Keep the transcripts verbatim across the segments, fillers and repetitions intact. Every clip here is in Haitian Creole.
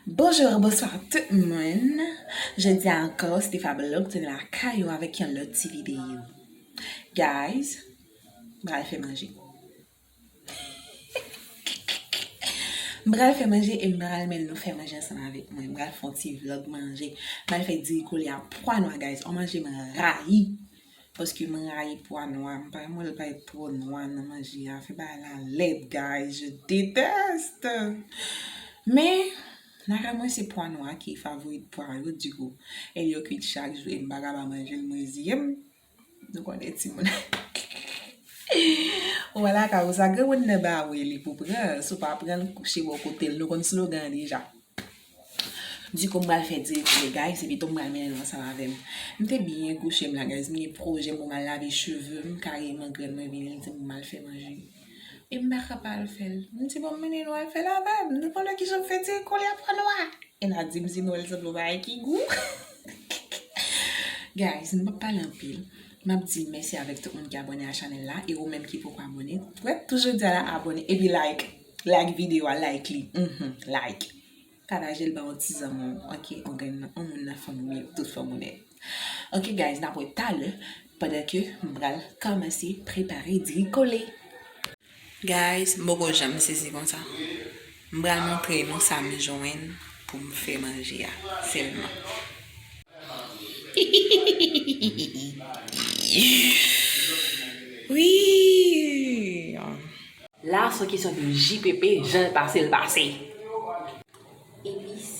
Bonjou, bonswa tout moun. Jodi a ankò, Stefa Blog tounen lakay ou avèk yon lòt ti videyo. Guys, m pral fè manje. M pral fè manje e m pral mennen nou fè manje ansanm avèk mwen. M pral fè yon ti vlog manje. M pral fè diri kole a pwa nwa, guys. On manje m rayi. Paske m rayi pwa nwa. M pa renmen lè l parèt twò nwa nan manje a. Fè bagay la lèd, guys. Je déteste. Men, nan ka mwen, se pwa nwa ki favorit pwa yo, dikou. E yo kwit chak jou e m pa ka pa manje l, mwen ziye m. Nou konnen timoun. Ou wè lakay ou sa, granmoun nan ba ou li pou pran, si w pa pran l, kouche bò kote l. Nou konn slogan an deja. Dikou m pral fè diri kole, guys, epi tou m pral mennen l ansanm avè m. M te byen kouche m la, guys, m gen pwojè m pou m al lave cheve m, kareman grann mwen vini, li di m pou m al fè manje. E m pa ka pa al fè l. M di bon, m mennen nou al fè l avè m. Nou konnen kijan m fè diri kole a pwa nwa. E n a di m si nou wè l sanble yon bagay ki gou. Guys, m p ap pale anpil. M ap di mèsi avèk tout moun ki abòne a chanèl la. E ou menm ki poko abòne, prèt toujou di a la abòne. Epi like. Like videyo a, like li. Mhm, like. Pataje l ba yon ti zanmi w, ok? Yon grenn nan, yon moun nan fanm ou, tout fanm ou nèt. Ok, guys, n ap wè talè pandan ke m pral kòmanse prepare diri kole. Guys, m poko janm sezi konsa. M pral montre nou sa m jwenn pou m fè manje a sèlman. Wi! La, se yon kesyon de J P P, jan l pase, l pase. Epis.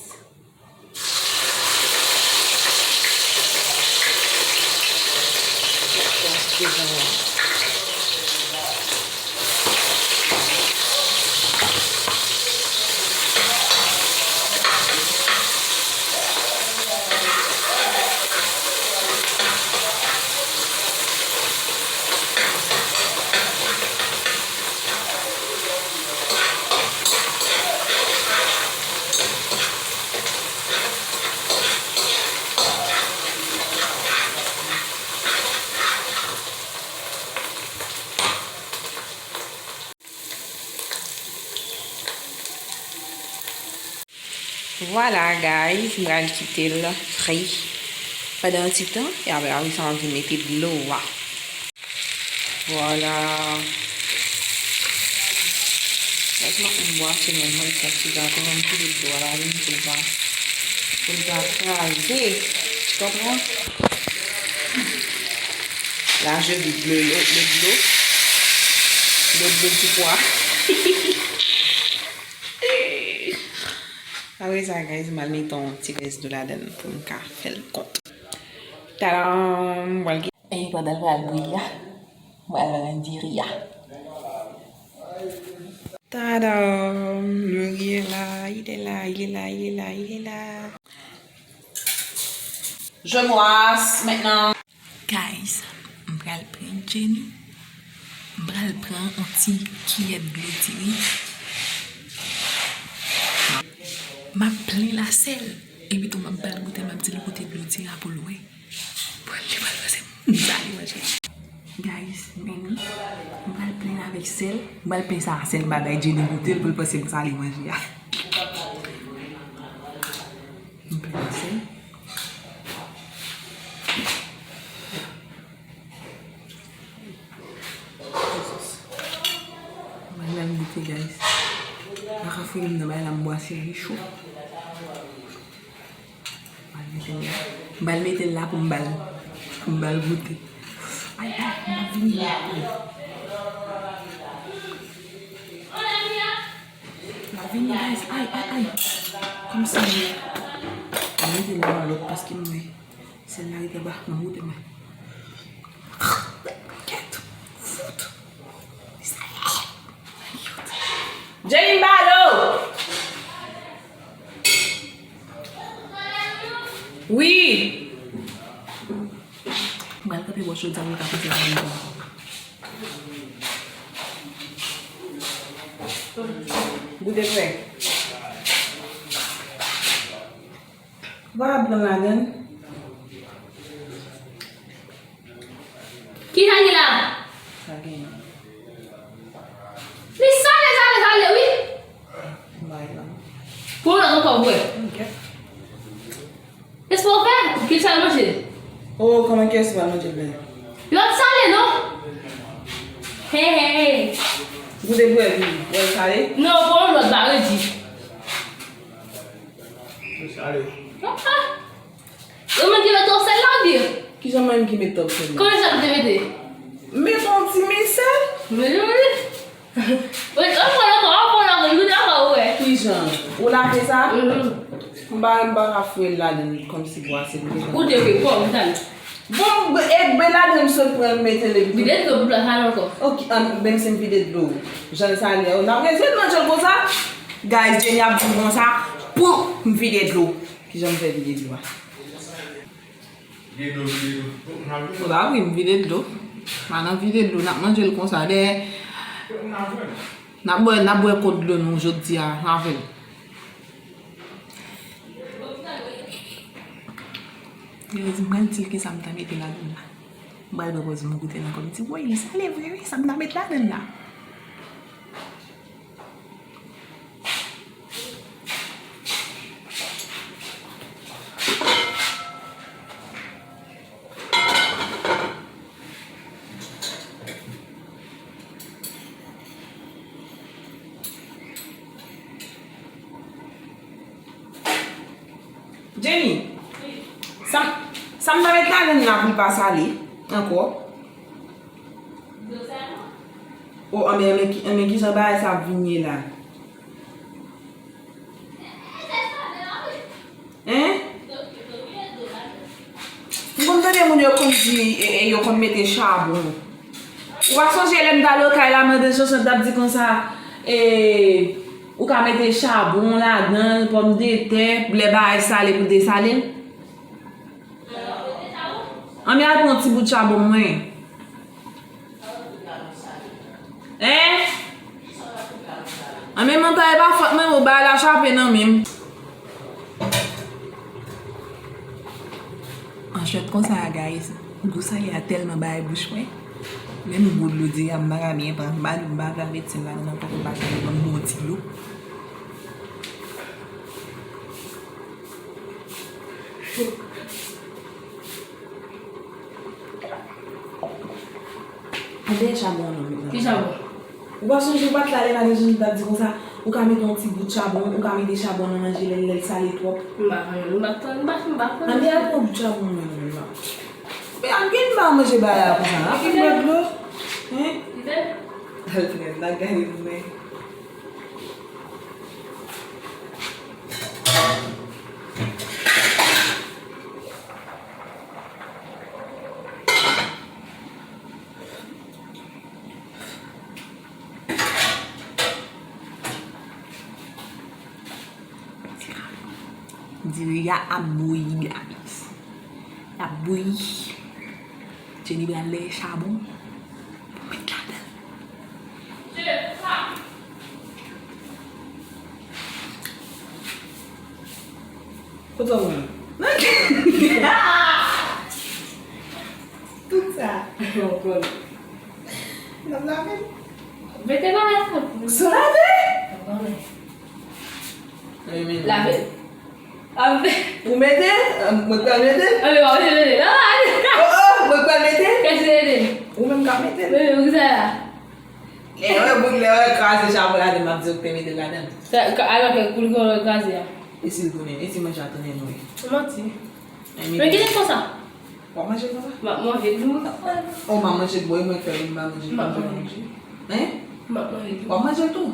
Vwala, guys, m pral kite l fri pandan yon ti tan, e apre, apre sa, m ap vin mete dlo a. Vwala. Guys, m ap bwase menm mwen, sa ti gato, m kite dlo a ladan l pou l pa, pou l pa kraze. Tu comprends? Là, je vide le, le, le dlo. Le dlo du pois. Apre sa, guys, m al mete yon ti rès dlo ladan l pou m ka fè l kont. Tadam! M pral gen. E pandan l pral bouyi a, m pral rann diri a. Tadam! Le riz est là, il est là, il est là, il est là, il est là. Je brosse maintenant. Guys, m pral pran Jenny. M pral pran yon ti kiyè dlo diri. M ap plen l a sèl. Epi tou, m ap ba l goute, m ap di l goute dlo diri a pou l wè. Bon, li pral panse m sale manje. Guys, men li. M pral plen l avèk sèl. M pral plen sa a sèl, m pral bay Jenny goute l pou l panse m sale manje a. M plen l sèl. Bagay la m goute, guys. M pa ka fouye m nan bagay la, m bwase li cho. M al mete l la. M al mete l la pou m ba l, pou m ba l goute. Ay, ay, m ap vini. M ap vini, guys. Ay, ay, ay. Kòmsi m al mete l la nan lòt paske m wè sèl la rete anba. M ap goute mwen. Kèt. Fout. Jenny, m ba l o. Wi. M pral kanpe bò chod sa pou l ka pote nan men m. Goute frè. Ou pa ka pran ladan l? Ki sa ki la? Sa genyen. Li sale, sale, sale, wi. Bay la. Pou yon lòt ankò, vre. Ok. Kisa w fè? Ki sa l manje? Oh, kòman kiyès ki pral manje l la? Yo ap sale, non? Hey, hey, hey. Goute bwè, wi. Bwè l sale? Non, pran yon lòt, ba redi. Yo sale. Ah, ah. Ou menm ki mete w sèl la, oubyen? Kijan mwen menm ki mete w sèl la? Kòman sa m te mete? Mete yon ti men sèl. Men, men, men. Wi, anpòl ankò, anpòl ankò, nou dakò, wi. Kijan? Ou lave sa? Mhm. M pa, m pa ka fouye l ladann kòmsi bwase m te fè. Ou te wi, bon, m tande. Bon, e, ben ladann m sot pran l mete l epi tou. Vide dlo pou plas la ankò. Ok, an, menm si m vide dlo. Jan l sale a, n ap rete manje l konsa. Guys, Jenny ap di m konsa pou m vide dlo. Kijan m fè vide dlo a? Vide dlo, vide dlo. Fò ta wi, m vide dlo. Pa nan vide dlo, n ap manje l konsa. Dèyè, n ap bwè, n ap bwè kòk dlo nou jodi a, avè l. Yo di, m pral di l kisa m ta mete ladann la. M pral pran pòz m goute l ankò. M di, woy, li sale vre, wi, sa m ta met ladann la. Jenny, sa m, sa m ta met ladann la pou l pa sale ankò? O, anben, anben, ki, anben, kijan bagay sa ap vin ye la? Hein? M konn tande moun yo konn di, e, e, yo konn mete chabon. Ou pa sonje lè m t al okay la, mande Jojo t ap di konsa, e, ou ka mete chabon ladan l, pòmdetè, lè bagay sale pou desale l? Ann al pran yon ti bout chabon mwen. Hein? An menm tan e pa fòt mwen, bon, bagay la chape nan men m. Anchèt konsa a, guys. Gou salè a tèlman bay bouch mwen. Menm gwo dlo diri a, m pa ka byen pran. M pa, m pa pral mete sèl ladan nan, fòk m pase yon bon ti dlo. Anben chabon an non, met nan. Ki chabon? Ou pa sonje, ou pa t la lè madanm Janjit t ap di konsa, ou ka mete yon ti bout chabon, ou ka mete chabon nan manje lè, lè l sale twòp. M pa konn, m pa konn, m pa, m pa konn. Anben al pran bout chabon mwen non, m pa. Men ap gen m pa manje bagay la konsa, ap vin bwè dlo. Hein? Al pran, n a gade pou mwen. Diri a ap bouyi la. L ap bouyi. Jenny pral leye chabon pou met ladan l. Kote w wè l? Tout sa. N ap lave l. Mete nan lave. San lave? Lave. Ou mete? Mwen pral mete? Mwen pral mete. Oh, oh, mwen pral mete? Kèt se mete? Ou menm k ap mete? Mwen menm ki sa la? Lè wè bout, lè wè kraze chabon ladan, m ap di w k te mete ladan. Sa, ka, alò ke kou li konn kraze a. E si l tounen, e si manje a tounen nouri? Ou manti. Men kite konsa. W ap manje l konsa? M ap manje l, mwen k ap manje l. Oh, m ap manje l, bon, e mwen k fè l, m pa manje l, m ap manje. Hein? M ap manje l. W ap manje l tou?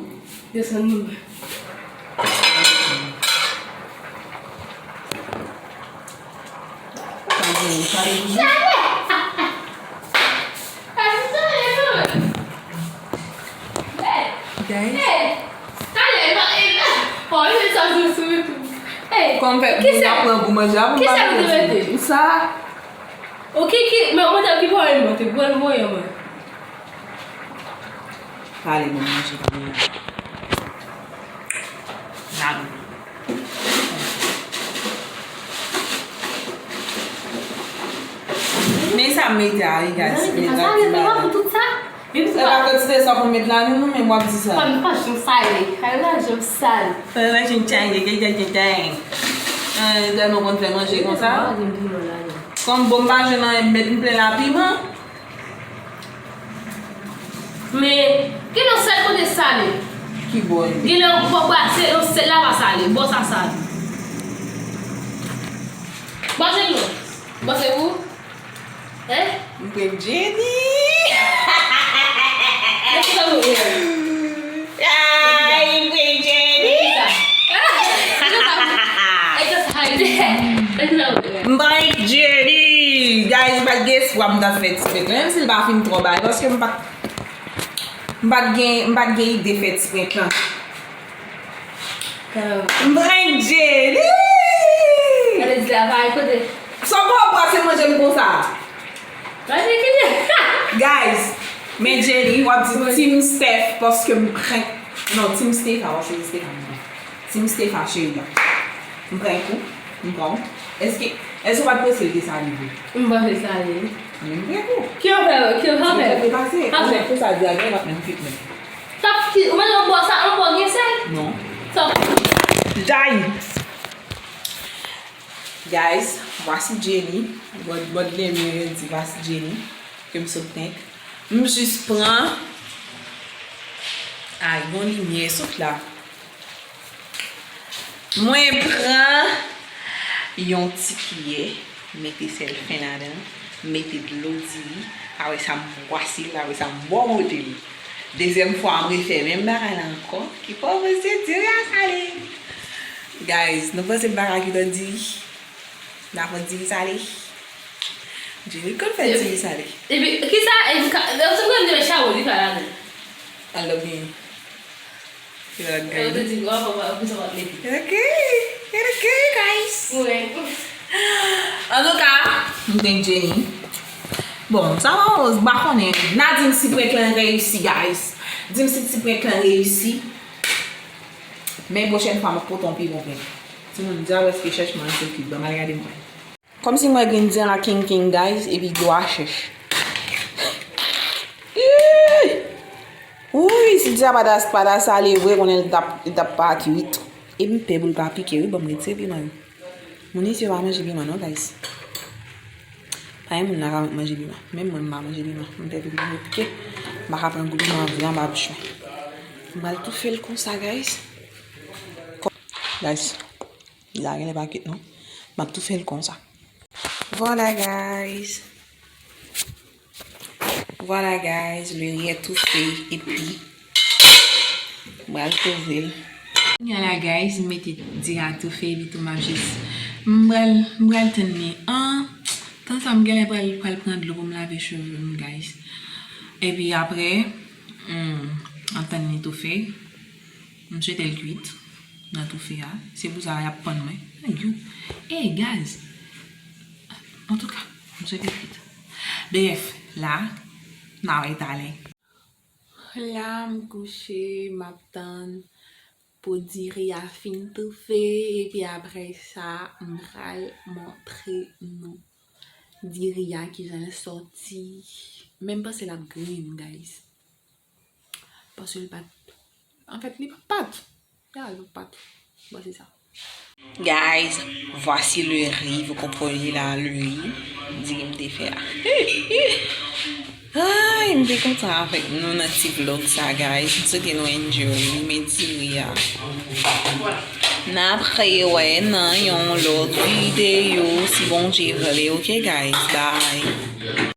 Desann nou. Guys. Kòm fè moun ap pran gou manje a pou m pa mete sou sa. Ok, ki, men mwen ta ki pwòblèm mwen te pran mwen mwen. Pale bon manje pou mwen. Nan. Men sa m mete a, wi, guys. Men sa, men sa, men sa, tout sa. Sa pa kantite sa pou met la, non, non, men w ap di sa. Kòm pa janm sale. Kay la janm sale. Kay la janm sale, kay la janm sale. Ah, tèlman konn fè manje konsa. Kòm bon m pa jwenn anyen, m met m plen la piman. Men, gen yon sèl kote sale. Ki bò e? Gen yon bò brase, yon sèl la pa sale. Bò sa sale. Bò se nou. Bò se ou. Hein? M pran Jenny. Ay, m pran Jenny. M pran Jenny. Guys, m pa t gen espwa m t ap fè ti prank lan, menm si l pa fin twò bay, paske m pa t, m pa t gen, m pa t gen ide fè ti prank lan. M prank Jenny. Gade di la, pa kote. Sa w pa wè se manje m konsa. Manje ki ye? Guys, men Jenny, w ap di Team Steph paske m prank. Non, Team Steph, a, w ap chwazi Steph a. Team Steph a, cheri a. M prank ou, m pran w. Èske, èske w pa t panse l te sale vre? M panse l sale. Men m prank ou. Ki w fè, ki w fè? Sa pase. Sa pase. Konsa di a gen, m ap menm fit men. Sa ki, ou mete yon bò sa, yon bò gen sèl? Non. Sa. Jay. Guys, voici Jenny. Bòd, bòd limyè yo di voici Jenny. Ke m sot prank. M jis pran. Ay, yon limyè sot la. Mwen pran yon ti kiyè, mete sèl fen ladan, mete dlo diri, apre sa m bwase l, apre sa m bò pote l. Dezyèm fwa, m refè menm bagay la ankò, ki fè w panse diri a sale. Guys, nou panse m pa ka kwit diri? N ap fè diri sale. Jenny konn fè diri sale. Epi, kisa, e, ka, e, se konn di men chawo li ka ladan. Al dòmi. Yo te di, "Wa, wa, wa, wa, wa, wa." Ok, ok, guys. Antouka, m gen Jenny. Bon, sa pa rose, m pa konnen. N a di m si prank lan reyisi, guys. Di m si ti prank lan reyisi. Men pwochèn fwa, m ap pote yon pi bon prank. Timoun, di a wè si chèch mwen se ki. Ban m al gade mwen. Kòmsi mwen gen diri a kenken, guys, epi dlo a chèch. Ih! Wouy, si diri a pa ta, pa ta sale vre, konnen li t ap, li t ap pa kwit. Epi m pè pou l pa pike, wi, ban m retire piman yo. Moun isi yo pa manje piman, non, guys. Pa gen moun la ka manje piman. Menm mwen, m pa manje piman. M pè pou piman yo pike. M pa ka pran gou piman an vre anba bouch mwen. M pral toufe l konsa, guys. Guys. Li la genlè pa kwit non. M ap toufe l konsa. Vwala, guys. Vwala, guys, le riz est touffé epi m pral kouvri l. Kounye a la, guys, m mete diri a toufe epi tou m ap jis, m pral, m pral tann li an. Tan sa m genlè pral, pral pran dlo pou m lave cheve m, guys. Epi apre, hmm, m ap tann li toufe. M swete l kwit nan toufe a. Se pou sa y ap pann mwen. Yo. Ey, guys. Antouka, m swete l kwit. Brèf, la, n a wè talè. La, m kouche, m ap tann pou diri a fin toufe, epi apre sa, m pral montre nou diri a kijan l sòti. Men m panse l ap grenn, guys. Paske li pa t, anfèt, li pa t pat. Ya, li pa t pat. Bon, se sa. Guys, voici le riz, vous comprenez là, le riz. Diri m te fè a. Ay, m te kontan avèk nou nan ti vlog sa, guys. M swete nou enjoy li, men diri a. N ap rewè nan yon lòt videyo, si Bondye vle, ok, guys? Bye.